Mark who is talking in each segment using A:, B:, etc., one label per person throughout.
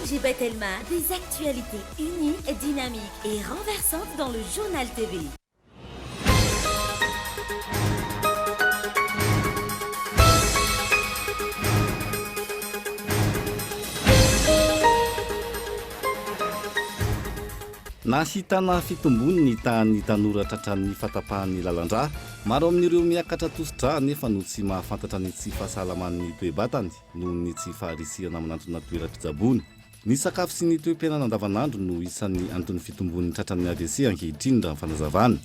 A: ONG Batelma, des actualités uniques, dynamiques et renversantes dans le Journal TV.
B: Nahitana fitombony ny tahan'ny tanora tratran'ny fahatapahan'ny lalan-drà. Maro amin'ireo miakatra tosi-drà anefa no tsy mahafantatra ny tsy fahasalaman'ny toe-batany noho ny tsy faharisihana manantona toeram-pitsaboana. Ny sakafo sy ny toe-piainana andavanandro no isan'ny anton'ny fitombon'ny tratran'ny AVC ankehitriny raha ny fanazavana.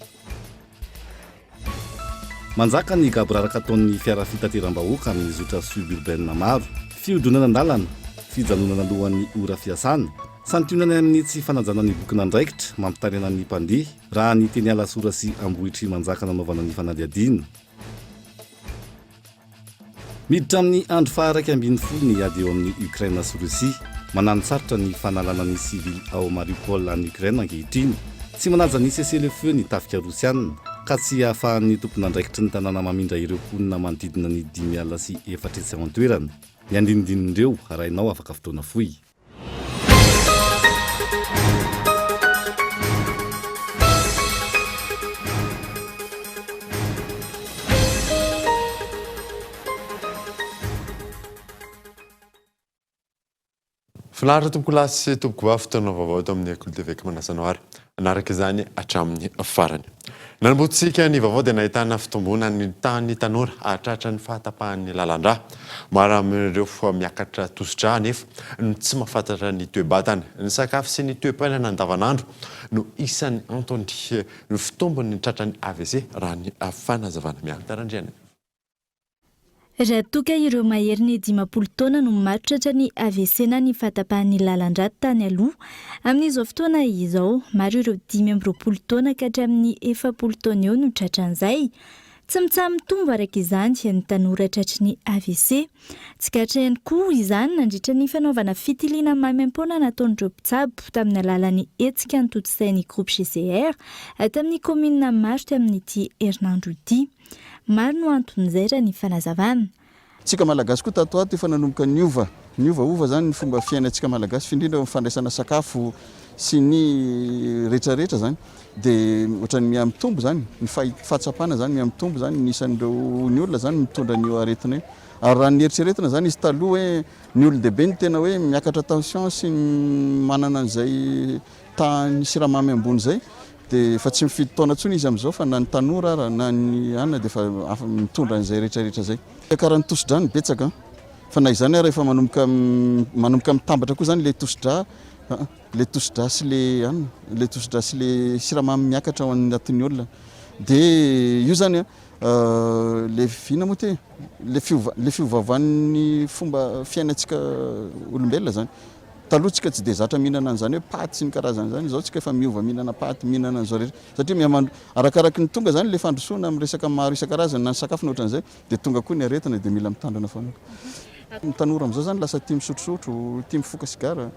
B: Manjaka ny gaboraraka ataon'ny fiara fitateram-bahoaka amin'ny zotra suburbaine maro. Fihodinana an-dalana, fijanonana alohan'ny ora fiasana, santionany amin'ny tsy fanajana ny bokin'andraikitra mampitaraina ny mpandeha, raha ny teny Alasora sy Ambohitrimanjaka nanaovana ny fanadihadiana. Miditra amin'ny andro faha-11 ny ady eo amin'i Ukraine sy Rosia. Manano-tsarotra ny fanalana ny sivily ao Mariupol any Ukraine ankehitriny. Tsy manaja ny cessez-le-feu ny tafika rosiana, ka tsy ahafahan'ny tompon'andraikitry ny tanàna mamindra ireo mponina manodidina ny 405 ao an-toerana. Ny andinindin'ireo harahinao afaka fotoana fohy.
C: Finaritra tompokolahy sy tompokovavy fotoana vaovao eto amin'ny Kolo TV ka manasa anao ary hanaraka izany hatramin'ny farany. Nanombohantsika ny vaovao dia nahitana fitomboana ny tahan'ny tanora hahatratra ny fahatapahan'ny lalan-drà. Maro amin'ireo miakatra tosi-drà anefa no tsy mahafantatra ny toe-batany. Ny sakafo sy ny toe-piainana andavanandro no isan'ny antony fitombon'ny tratran'ny AVC raha ny fanazavana. Mialy Randrianaivo.
D: Raha toa ka ireo maherin'ny 50 taona no maro tratra ny AVC na ny fahatapahan'ny lalan-drà tany aloha, amin'izao fotoana izao, maro ireo 25 taona ka hatramin'ny 40 taona eo no tratran'izay. Tsy mitsaha-mitombo araka izany ny tanora tratry ny AVC. Tsikaritra ihany koa izany nandritra ny fanaovana fitiliana maimaimpoana nataon'ireo mpitsabo tamin'ny alalan'ny hetsika notontosain'ny Groupe GCR tamin'ny kaominina maro tamin'ity herinandro ity. Maro no anton'izay raha ny fanazavana.
E: Tsika Malagasy koa tato ato efa nanomboka niova, niovaova zany ny fomba fiainantsika Malagasy f'indrindra eo amin'ny fandraisana sakafo sy ny retraretra zany de ohatran'ny miha mitombo zany ny fahatsapana zany miha mitombo zany ny isan'ireo ny olona zany mitondra an'io aretina io ary raha ny eritreretina zany izy taloha hoe ny olon-dehibe no tena hoe miakatra tension sy manana an'izay tahan'ny siramamy ambony izay dia efa tsy mifidy taona intsony izy amin'izao fa na ny tanora ara na ny anona dia efa afa mitondra an'izay rehetra rehetra izay. Fiakaran'ny tosi-drà no betsaka an! Fa na izany ara efa manomboka manomboka mitambatra koa izany ilay tosi-drà ilay tosi-drà sy ilay anona ilay tosi-drà sy ilay siramamy miakatra ao anatin'ny olona dia io izany an ilay inona moa ity ilay fiova ilay fiovaovan'ny fomba fiainantsika olombelona izany. Taloha tsika tsy dia zatra mihinana an'izany hoe paty sy ny karazany izany, izao tsika efa miova mihinana paty, mihinana an'izao rehetra, satria miha mandro, arakaraky ny tonga izany ilay fandrosoana amin'ny resaka maro isan-karazany na ny sakafo na ohatran'izay dia tonga koa ny aretina dia mila mitandrina foana. Ny tanora amin'izao izany lasa tia misotrosotro, tia mifoka sigara,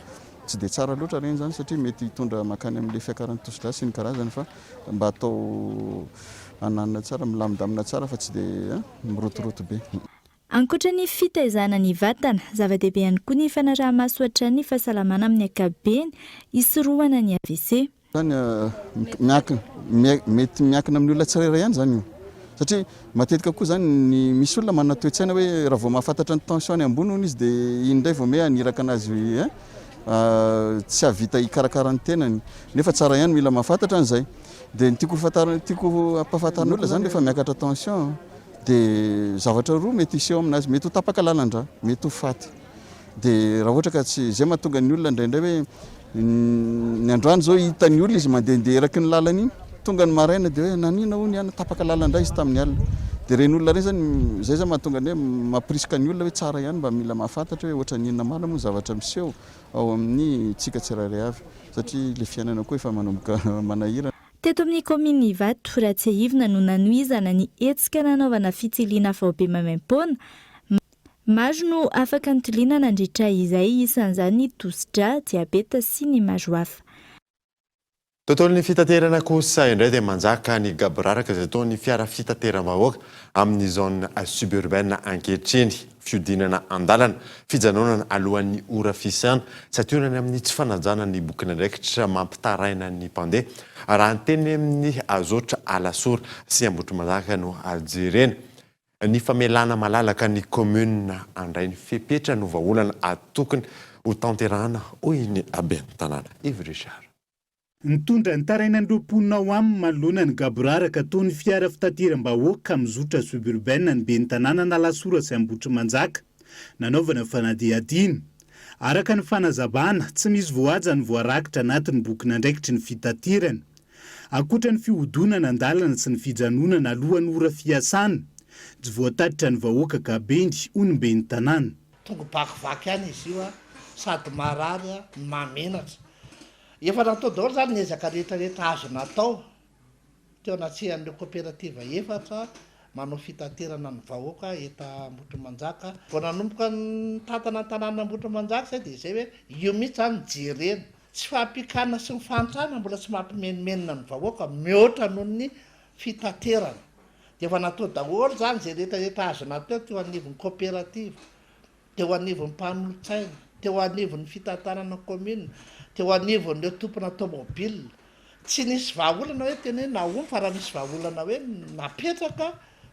E: tsy dia tsara loatra ireny izany satria mety hitondra mankany amin'ilay fiakaran'ny tosi-drà sy ny karazany fa mba atao ananina tsara, milamindamina tsara fa tsy dia mirotoroto be.
D: Ankoatra ny fitaizana ny vatana, zava-dehibe ihany koa ny fanaraha-maso hatrany ny fahasalamana amin'ny ankapobeny, hisorohana ny AVC.
E: Izany miankina, mety miankina amin'ny olona tsirairay ihany izany io. Satria matetika koa izany ny misy olona manana toe-tsaina hoe raha vao mahafantatra ny tension-ny ambony hono izy dia iny indray vao miha haniraka anazy hein, tsy hahavita hikarakara ny tenany. Nefa tsara ihany mila mahafantatra an'izay. Dia ny tiako ho fantarina, tiako hampahafantarina olona izany rehefa miakatra tension, Dia zavatra roa mety hiseho aminazy, mety ho tapaka lalan-drà, mety ho faty. Dia raha ohatra ka tsy, izay mahatonga ny olona indraindray hoe ny androany izao hitan'ny olona izy mandehandeha eraky ny lalana iny, tonga ny maraina dia hoe nanina hono ihany, tapaka lalan-drà izy tamin'ny alina. Dia ireny olona ireny izany, izay izany mahatonga ny hoe mampirisika ny olona hoe tsara ihany mba mila mahafantatra hoe ohatran'ny inona marina moa ny zavatra miseho ao amin'ny tsika tsirairay avy, satria ilay fiainana koa efa manomboka manahirana.
D: Teto amin'ny kaominina Ivato, raha tsiahivina no nanohizana ny hetsika nanaovana fitiliana faobe maimaimpoana. Maro no afaka nitiliana nandritra izay, isan'izany ny tosi-drà, diabeta sy ny maro hafa.
C: Tontolon'ny fitaterana kosa indray dia manjaka ny gaboraraka izay ataon'ny fiara fitateram-bahoaka amin'ny zone suburbaine ankehitriny. Fihodinana an-dalana, fijanonana alohan'ny ora fisana, santionany amin'ny tsy fanajana ny bokin'andraikitra mampitaraina ny mpandeha raha ny teny amin'ny zotra Alasora sy Ambohitrimanjaka no jerena. Ny famelana malalaka ny commune handray ny fepetra no vahaolana tokony ho tanterahana hoy ny ben'ny tanàna Yves Richard.
F: Nitondra ny tarainan'ireo mponina ao aminy manoloana ny gaboraraka ataon'ny fiara fitateram-bahoaka mizotra suburbaine ny ben'ny tanànan'Alasora sy Ambohitrimanjaka nanaovana fanadihadiana. Araka ny fanazavana, tsy misy voahaja ny voarakitra anatin'ny bokin'andraikitry ny fitaterana. Ankoatra ny fihodonana an-dalana sy ny fijanonana alohan'ny ora fiasana, tsy voatatitra ny vahoaka ka bengy, hoy ny ben'ny tanàna.
G: Tongo-bakivaky ihany izy io sady marary no mahamenatra. Efa natao daholo izany ny ezaka rehetra rehetra azo natao teo anatrehan'ireo koperativa efatra manao fitaterana ny vahoaka eto Ambohitrimanjaka. Vao nanomboka nitantana ny tanànan'Ambohitrimanjaka izay dia izay hoe io mihitsy izany no jerena. Tsy fahampian-kanina sy ny fahantrana mbola tsy mampimenomenona ny vahoaka mihoatra noho ny fitaterana. Dia efa natao daholo izany izay rehetra rehetra azo natao teo anivon'ny koperativa, teo anivon'ny mpanolotsaina, teo anivon'ny fitantanana ny commune, teo anivon'ireo tompona tomobile. Tsy nisy vahaolana hoe tena hoe nahomby fa raha misy vahaolana hoe napetraka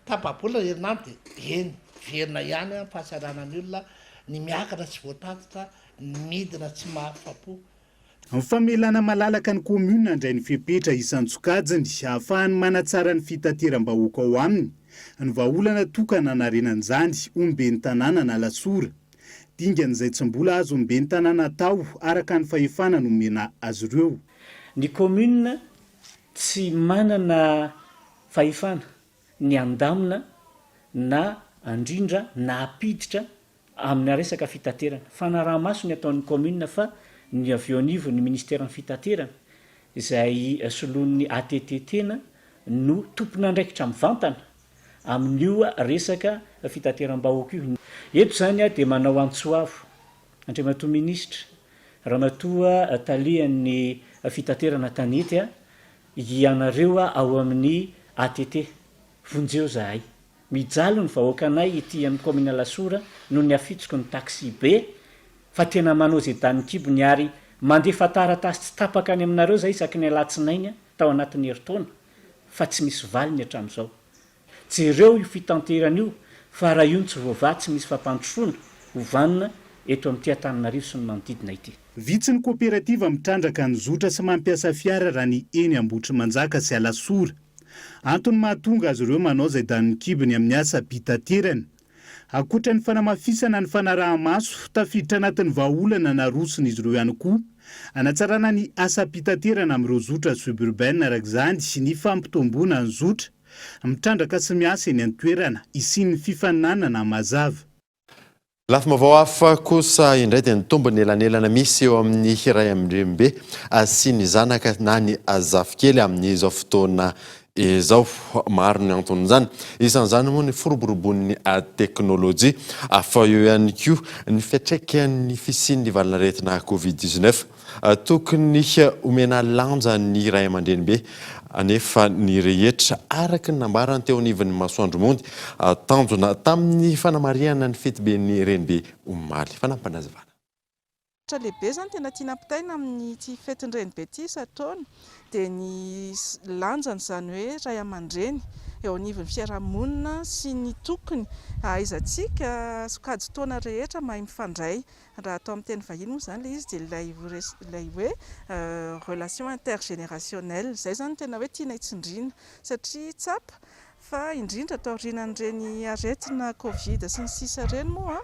G: tapa-bolana, herinandro dia eny, velona ihany ny fahasahiranan'ny olona, ny miakatra tsy voatatitra, ny midina tsy mahafapo.
F: Ny famelana malalaka ny commune handray ny fepetra isan-tsokajiny ahafahany manatsara ny fitateram-bahoaka ao aminy no vahaolana tokana hanarenana izany, hoy ny ben'ny tanàna Analasora. Dingana izay tsy mbola azon'ny ben'ny tanàna atao araka ny fahefana nomena azy ireo.
H: Ny commune tsy manana fahefana ny handamina na handrindra na hampiditra Amina resaka fitaterana. Fanaraha-maso ny ataon'ny kaominina fa ny avy eo anivon'ny ministeran'ny fitaterana, izay soloin'ny ATT tena no tompon'andraikitra mivantana amin'io resaka fitateram-bahoaka io. Eto izany aho dia manao antso avo, Andriamatoa Minisitra, Ramatoa Talehan'ny fitaterana an-tanety, ianareo ao amin'ny ATT, vonjeo izahay. Mijaly ny vahoakanay ety amin'ny kaomina Alasora noho ny afitsoky ny taxi be fa tena manao ze danin'ny kibony ary mandefa taratasy tsy tapaka any aminareo zay isaky ny alatsinainy tao anatin'ny herintaona fa tsy misy valiny hatramin'izao. Jereo io fitanterana io fa raha io no tsy voavaha tsy misy fampandrosoana ho vanona eto amin'ity Antananarivo sy ny manodidina ity.
F: Vitsy ny koperativa mitrandraka ny zotra sy mampiasa fiara raha ny eny Ambohitrimanjaka sy Alasora. Antony mahatonga azy ireo manao izay danin'ny kibony amin'ny asam-pitaterana. Ankoatra ny fanamafisana ny fanaraha-maso, tafiditra anatin'ny vahaolana naroson'izy ireo ihany koa hanatsarana ny asam-pitaterana amin'ireo zotra suburbaine araka izany ny fampitomboana ny zotra mitrandraka sy miasa eny an-toerana hisian'ny fifaninanana mazava.
C: Lafim-baovao hafa kosa indray dia nitombo ny elanelana misy eo amin'ny ray aman-drenibe sy ny zanaka na ny zafikely amin'izao fotoana izao. Maro ny anton'izany. Isan'izany moa ny firoborobon'ny teknolojia fa eo ihany koa ny fiantraikan'ny fisian'ny valan'aretina Covid 19. Tokony homena lanja ny ray aman-drenibe anefa ny rehetra, araka ny nambarany teo anivon'ny Masoandro Mondy, tanjona tamin'ny fanamarihana ny fetiben'ny renibe omaly. Fanampinazavana.
I: Zavatra lehibe izany tena tiana ampitaina amin'ity fetin'ny renibe ity isan-taona dia ny lanjan'izany hoe ray aman-dreny eo anivon'ny fiarahamonina sy ny tokony hahaizantsika sokajin-taona rehetra mahay mifandray Raha atao amin'ny teny vahiny moa izany ilay izy dia ilay ilay hoe relation intergénérationnelle. Izay izany no tena hoe tianay tsindriana satria tsapa fa indrindra taorianan'ireny aretina covid sy ny sisa ireny moa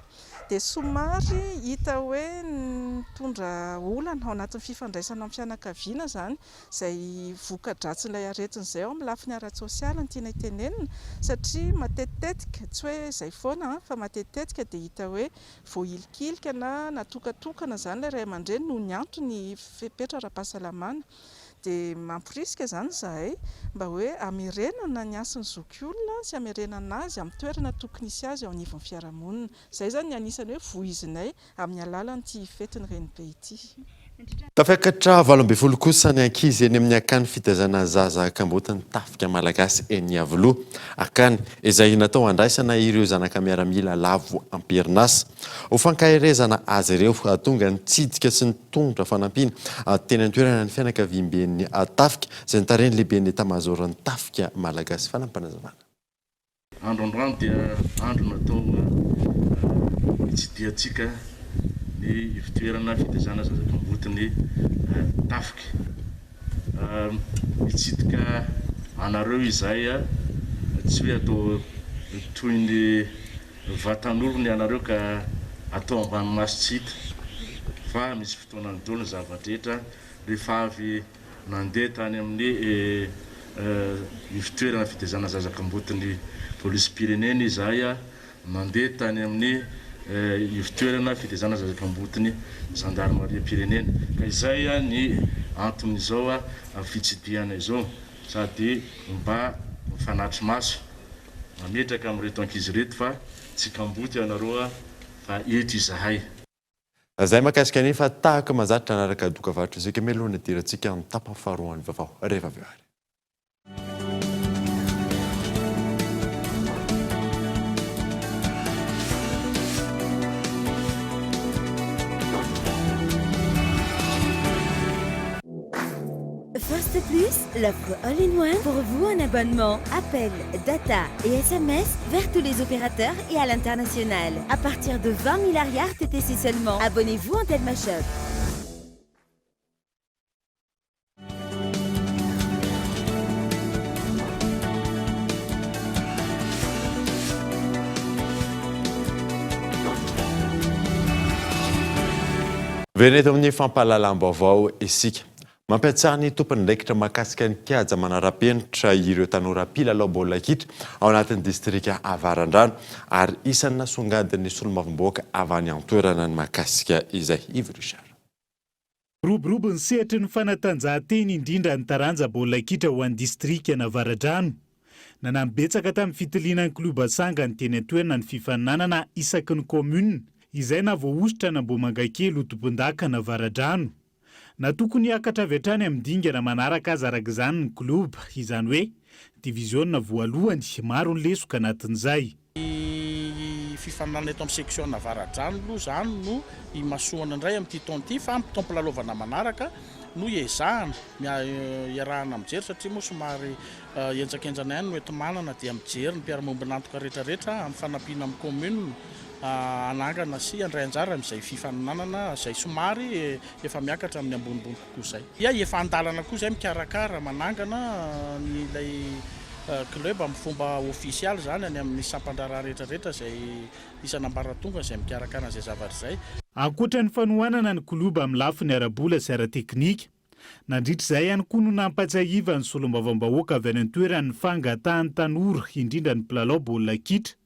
I: dia somary hita hoe nitondra olana ao anatin'ny fifandraisana amin'ny fianakaviana izany izay voka-dratsin'ilay aretina izay ao amin'ny lafiny ara-tsosialy no tianay tenenina satria matetitetika, tsy hoe izay foana fa matetitetika dia hita hoe Voahilikilika na natokatokana izany ilay ray aman-dreny noho ny antony fepetra ara-pahasalamana. Dia mamporisika izany izahay mba hoe hamerenana ny hasin'ny zokiolona sy hamerenana azy amin'ny toerana tokony hisy azy eo anivon'ny fiarahamonina. Izay izany ny anisan'ny hoe voizinay amin'ny alalan'ity fetin'ny renibe ity.
C: Tafiakatra 18 kosa ny ankizy eny amin'ny akany fitaizana zaza kambotin'ny tafika malagasy eny Iavoloha. Akany izay natao handraisana ireo zanaka miaramila lavo am-perinasa. Ho fankaherezana azy ireo, tonga nitsidika sy nitondra fanampiana teny an-toerana ny fianakaviamben'ny tafika izay notarihin'ny lehiben'ny etamazaoron'ny tafika malagasy. Fanampinazavana.
J: Andro androany dia andro natao hitsidihantsika ny ivotoerana fitaizana zaza kambotin'ny tafika. Mitsidika anareo izahay, tsy hoe atao toy ny vatan'orona ianareo ka atao ambany maso tsy hita fa misy fotoanany daholo ny zava-drehetra rehefa avy Nandeha tany amin'ny ivon-toerana fitaizana zaza kambotin'ny polisim-pirenena izahay, nandeha tany amin'ny ivon-toerana fitaizana zaza kambotin'ny zandarimariam-pirenena. Ka izay ny anton'izao fitsidihana izao, sady mba mifanatri-maso, mametraka amin'ireto ankizy ireto fa tsy kamboty ianareo fa eto izahay.
C: Zay mahakasika an'iny fa tahaka mahazatra hanaraka dokavarotra isika mialoha ny hidirantsika amin'ny tapany faharoan'ny vaovao rehefa avy eo ary.
A: First Plus, l'offre all-in-one pour vous un abonnement, appel, data et SMS vers tous les opérateurs et à l'international. À partir de 20 000 ariary TTC seulement. Abonnez-vous en Telma Shop.
C: Miverina eto amin'ny fampahalalam-baovao isika. Mampiatsara ny tompon'andraikitra mahakasika ny kianja manara-penitra ireo tanora mpilalao baolina kitra ao anatin'ny distrika Avarandrano ary isan'ny nasongadin'ny solombavambahoaka avy any an-toerana ny mahakasika izay. Yves Richard.
F: Miroborobo ny sehatry ny fanatanjahantena indrindra ny taranja baolina kitra ho an'ny distrikan'Avaradrano. Nanampy betsaka tamin'ny fitiliana ny klioba sangany teny an-toerana ny fifaninanana isaky ny kaominina izay nahavoahosotra an'Ambohimangakely ho tompondakan'Avaradrano. Na tokony hiakatra avy hatrany amin'ny dingana manaraka aza araka izany ny klioba, izany hoe diviziona voalohany, maro ny lesoka anatin'izay.
K: Ny fifaninanana eto amin'ny section Avaradrano aloha izany no imasoana indray amin'ity taona ity fa amin'ny taom-pilalaovana manaraka no iezahana iarahana mijery satria moa somary henjakenjana ihany no enti-manana dia mijery ny mpiara-miombon'antoka rehetrarehetra amin'ny fanampiana amin'ny commune hanangana sy handray anjara amin'izay fifaninanana izay somary efa miakatra amin'ny ambonimbony kokoa izay. Dia efa an-dalana koa izay mikarakara manangana ny ilay club amin'ny fomba ofisialy izany any amin'ny sampan-draharaha rehetrarehetra izay isan'ambaratonga izay
F: mikarakara an'izay zavatra izay. Ankoatra ny fanohanana ny klioba amin'ny lafiny ara-bola sy ara-teknika, nandritra izay ihany koa no nampatsiahivan'ny solombavambahoaka avy any an-toerana ny fangatahan'ny tanora, indrindra ny mpilalao baolina kitra,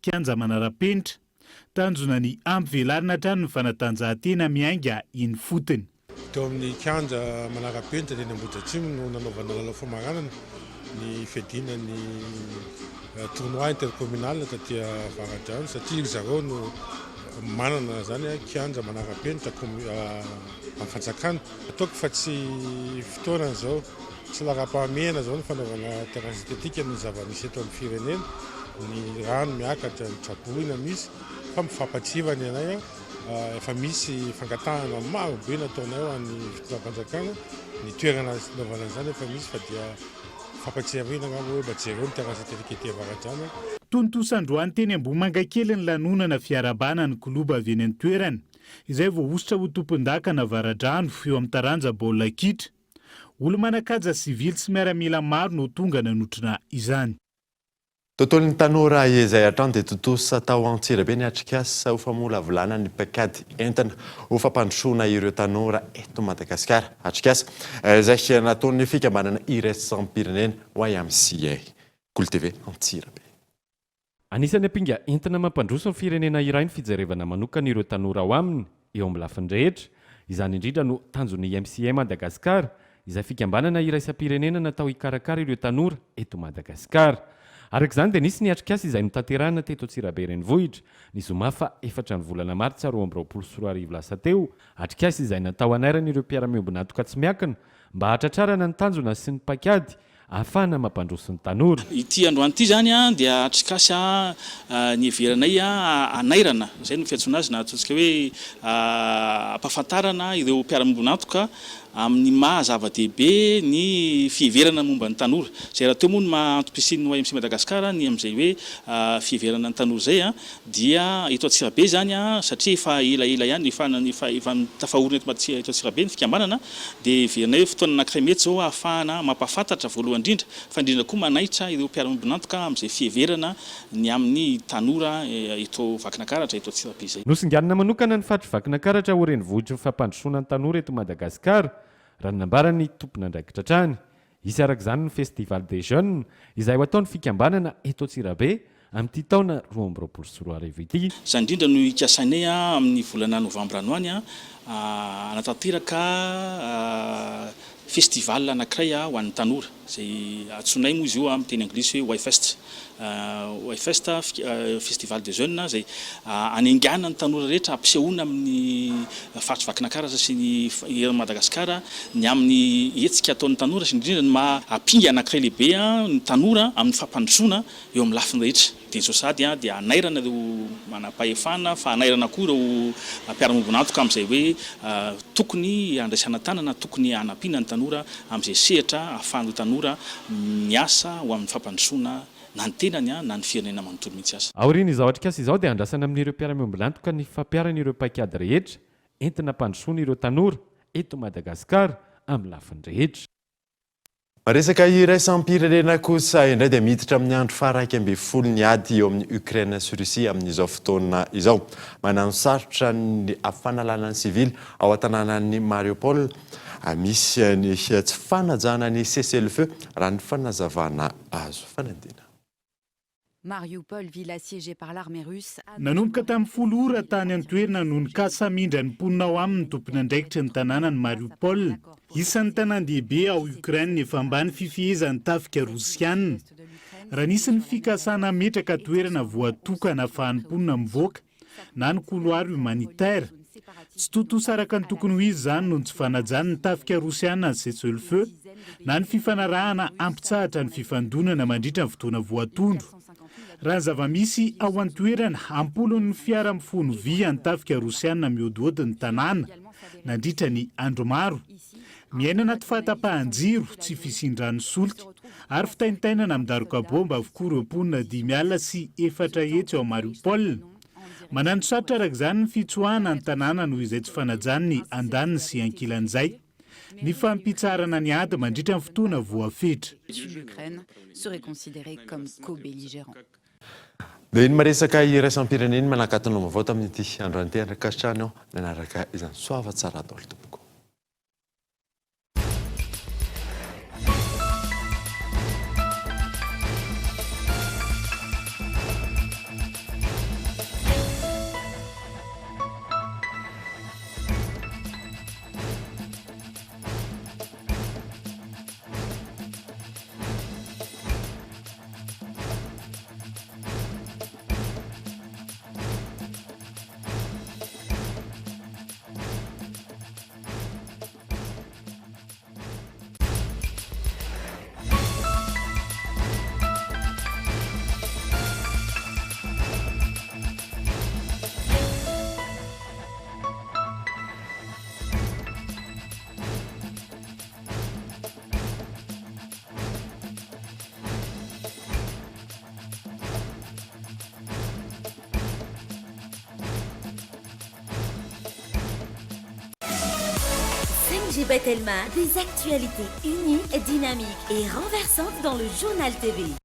F: kianja manara-penitra. Tanjona ny hampivelarana hatrany ny fanatanjahantena miainga eny ifotony.
L: Teo amin'ny kianja manara-penitra teny Ambohidratrimo no nanaovana lalao famaranana ny fiadiana ny tournoi intercommunal taty Avaradrano satria ry zareo no manana izany kianja manara-penitra amin'ny fanjakana. Ataoko fa tsy fotoanany izao, tsy laharam-pahamehana izao ny fanaovana terrain synthétique noho ny zava-misy eto amin'ny firenena, ny rano miakatra, ny traboina misy fa mifampatsiva ny anay, efa misy fangatahana maro be nataonay ho an'ny fitondram-panjakana, ny toerana hanaovana an'izany efa misy fa dia fampatsiahivana angamba hoe mba jereo ny terrain synthétique ety Avaradrano.
F: Tontosa androany teny Ambohimangakely ny lanonana fiarahabana ny klioba avy eny an-toerana. izay voahosotra ho tompondakan'Avaradrano eo amin'ny taranja baolina kitra. Olo-manan-kaja sivily sy miaramila maro no tonga nanotrona izany.
C: Tontolon'ny tanora izay hatrany dia tontosa tao Antsirabe ny atrikasa ho famolavolana ny paikady entina ho fampandrosoana ireo tanora eto Madagasikara. Atrikasa izay nataon'ny fikambanana iraisam-pirenena YMCA. Kolo TV Antsirabe.
M: Anisan'ny ampinga entina mampandroso ny firenena iray ny fijerevana manokana ireo tanora ao aminy eo amin'ny lafiny rehetra. Izany indrindra no tanjon'ny YMCA Madagascar, izay fikambanana iraisam-pirenena natao hikarakara ireo tanora eto Madagasikara. Araka izany dia nisy ny atrikasa izay notanterahina teto Antsirabe Renivohitra, ny zoma faha efatra ny volana martsa 2022 lasa teo, atrikasa izay natao hanairana ireo mpiara-miombon'antoka tsy miankina mba hahatratrarana ny tanjona sy ny paikady ahafahana mampandroso ny tanora.
N: Ity androany ity izany dia atrikasa niheveranay hanairana, izay no fiantsoana azy na ataontsika hoe hampahafantarana ireo mpiara-miombon'antoka amin'ny maha zava-dehibe ny fiheverana momba ny tanora. Izay rahateo moa no maha antom-pisian'ny YMCA Madagascar ny amin'izay hoe fiheverana ny tanora izay dia eto Antsirabe izany satria efa elaela ihany efa efa efa tafaorina eto Mad- eto Antsirabe ny fikambanana dia heverinay hoe fotoana anankiray mety izao ahafahana mampahafantatra voalohany indrindra fa indrindra koa manaitra ireo mpiara-miombon'antoka amin'izay fiheverana ny amin'ny tanora eto Vakinakaratra, eto Antsirabe izay.
M: Nosinganina manokana ny faritr'i Vakinakaratra ho renivohitry ny fampandrosoana ny tanora eto Madagasikara, raha ny nambaran'ny tompon'andraikitra hatrany. Hisy araka izany ny Festival des Jeunes izay ho ataon'ny fikambanana eto Antsirabe amin'ity taona 2022 ity.
N: Izany indrindra no hikasainay amin'ny volana novambra any ho any hanatanteraka festival anankiray ho an'ny tanora. Izay antsoinay moa izy io amin'ny teny anglisy hoe Y-Fest. Y-Fest, Festival des Jeunes, izay hanengana ny tanora rehetra hampisehoana amin'ny faritr'i Vakinankaratra sy ny eran'i Madagasikara ny amin'ny hetsika ataon'ny tanora sy indrindra ny maha ampinga anankiray lehibe ny tanora amin'ny fampandrosoana eo amin'ny lafiny rehetra. Dia izao sahady dia hanairana ireo manam-pahefana fa hanairana koa ireo mpiara-miombon'antoka amin'izay hoe tokony handraisana tanana, tokony hanampiana ny tanora amin'izay sehatra ahafahan'ireo tanora miasa ho amin'ny fampandrosoana na ny tenany na ny firenena manontolo mihitsy aza.
M: Aorian'izao atrikasa izao dia andrasana amin'ireo mpiara-miombon'antoka ny fampiharana ireo paikady rehetra entina hampandrosoana ireo tanora eto Madagasikara amin'ny lafiny rehetra.
C: Resaka iraisam-pirenena kosa indray dia miditra amin'ny andro faha-11 ny ady eo amin'i Ukraine sy Russie amin'izao fotoana izao. Mananosarotra ny fanalana ny sivily ao an-tanànan'i Mariupol. Misy ny tsy fanajana ny cessez-le-feu raha ny fanazavana azo. Fanadina.
O: Mariupol, ville assiégée par l'armée russe.
F: Nanomboka tamin'ny folo ora tany an-toerana no nikasa hamindra ny mponina ao aminy ny tompon'andraikitry ny tanànan'i Mariupol, isan'ny tanàn-dehibe ao Ukraine efa ambany fifehezan'ny tafika rosiana. Raha nisy ny fikasana hametraka toerana voatokana ahafahan'ny mponina mivoaka, na ny couloir humanitaire. Tsy tontosa araka ny tokony ho izy izany noho ny tsy fanajan'ny tafika rosiana ny cessez-le-feu, na ny fifanarahana hampitsahatra ny fifandonana mandritra ny fotoana voatondro. Raha ny zava-misy ao an-toerana, am-polony ny fiara mifono vy an'ny tafika rosiana mihodihody ny tanàna nandritra ny andro maro. Miaina anaty fahatapahan-jiro, tsy fisian-drano solika, ary fitaintainana midaroka baomba avokoa ireo mponina 405 ao Mariupol. Mananosarotra araka izany ny fitsoahana ny tanàna noho izay tsy fanajan'ny andaniny sy ankilan'izay ny fampitsaharana ny ady mandritra ny fotoana voafetra.
C: Dia iny maresaka iraisam-pirenena iny manakatona vaovao tamin'ity androany ity ankasitrahana nanaraka izany soava tsara daholo tompoko.
A: 5G by Telma, des actualités uniques, dynamiques et renversantes dans le journal TV.